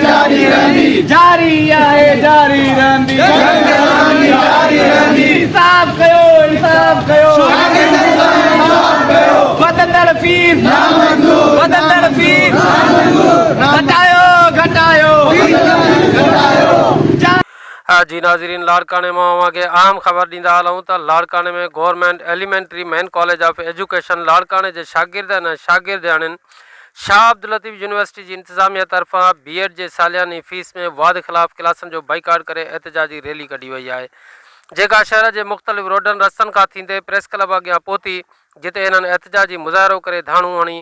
جاري رهندي. جاري آهي جاري رهندي. جنگ اسان جي جاري رهندي. انصاف ڪيو انصاف ڪيو. شاگردن سان انصاف ڪيو. وڌندڙ فيس نامنظور. وڌندڙ فيس نامنظور. گهٽايو گهٽايو. گهٽايو. جي ناظرين لاڙڪاڻي مان اوهان کي اهم خبر ڏيندا هلون ته لاڙڪاڻي ۾ government elementary main college of education لاڙڪاڻي جي شاگردن ۽ شاگردياڻين شاهه عبداللطيف يونيورسٽي جي انتظاميه طرفان بي ايڊ جي سالياني فيس ۾ واڌ خلاف ڪلاسن جو بائيڪاٽ ڪري احتجاجي ريلي ڪڍي وئي آهي جيڪا شهر جي مختلف روڊن رستن کان ٿيندي پريس ڪلب اڳيان پهتي جتي هنن احتجاجي مظاهرو ڪري ڌاڻو هڻي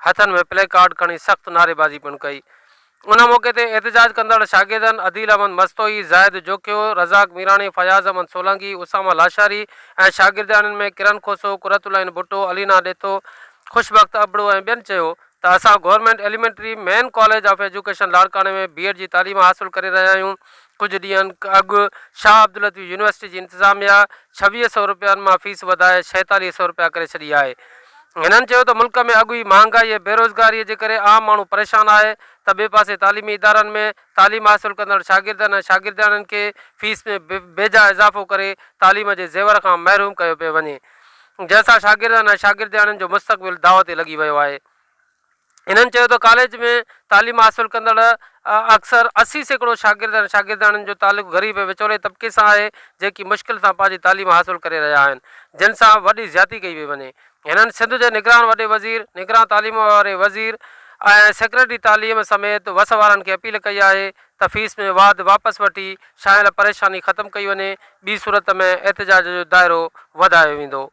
هٿن ۾ پلي ڪارڊ کڻي سخت نعريبازي پڻ ڪئي ان موقعي تي احتجاج ڪندڙ شاگردن عديل احمد مستوئي، زاهد جوکيو، رزاق ميراڻي، فياض احمد سولنگي، اسامه لاشاري ۽ شاگردياڻين ۾ ڪرن کوسو، قرت العين ڀٽو، علينا ڏيٿو، خوش بخت ابڙو ۽ ٻين چيو ته اسان government elementary main college of education لاڙڪاڻي ۾ بي ايڊ جي تعليم حاصل ڪري رهيا آهيون ڪجهه ڏينهن اڳ شاهه عبداللطيف يونيورسٽي جي انتظاميا ڇويهه سئو رپين مان فيس وڌائي ڇهيتاليهه سئو رپيا ڪري ڇڏي آهي هنن چيو ته ملڪ ۾ اڳ ئي مهانگائي ۽ بيروزگاري جي ڪري عام ماڻهو پريشان آهي ته ٻئي پاسي تعليمي ادارن ۾ تعليم حاصل ڪندڙ شاگردن ۽ شاگردياڻين کي فيس ۾ بيجا اضافو ڪري تعليم جي زيور کان محروم ڪيو پيو وڃي جنهن سان شاگردن ۽ شاگردياڻين جو مستقبل داء تي لڳي ويو آهي. هنن چيو ته ڪاليج ۾ تعليم حاصل ڪندڙ اڪثر 80% شاگرد ۽ شاگردياڻين جو تعلق غريب ۽ وچولي طبقي سان آهي جيڪي مشڪل سان پنهنجي تعليم حاصل ڪري رهيا آهن جن سان وڏي زيادتي ڪئي پئي وڃي. هنن سنڌ جي نگران وڏي وزير، نگران تعليم واري وزير ۽ سيڪريٽري تعليم سميت وس وارن کي اپيل ڪئي آهي ته فيس ۾ واڌ واپس وٺي ڇانيل پريشاني ختم ڪئي وڃي ٻي صورت ۾ احتجاج جو دائرو وڌايو ويندو.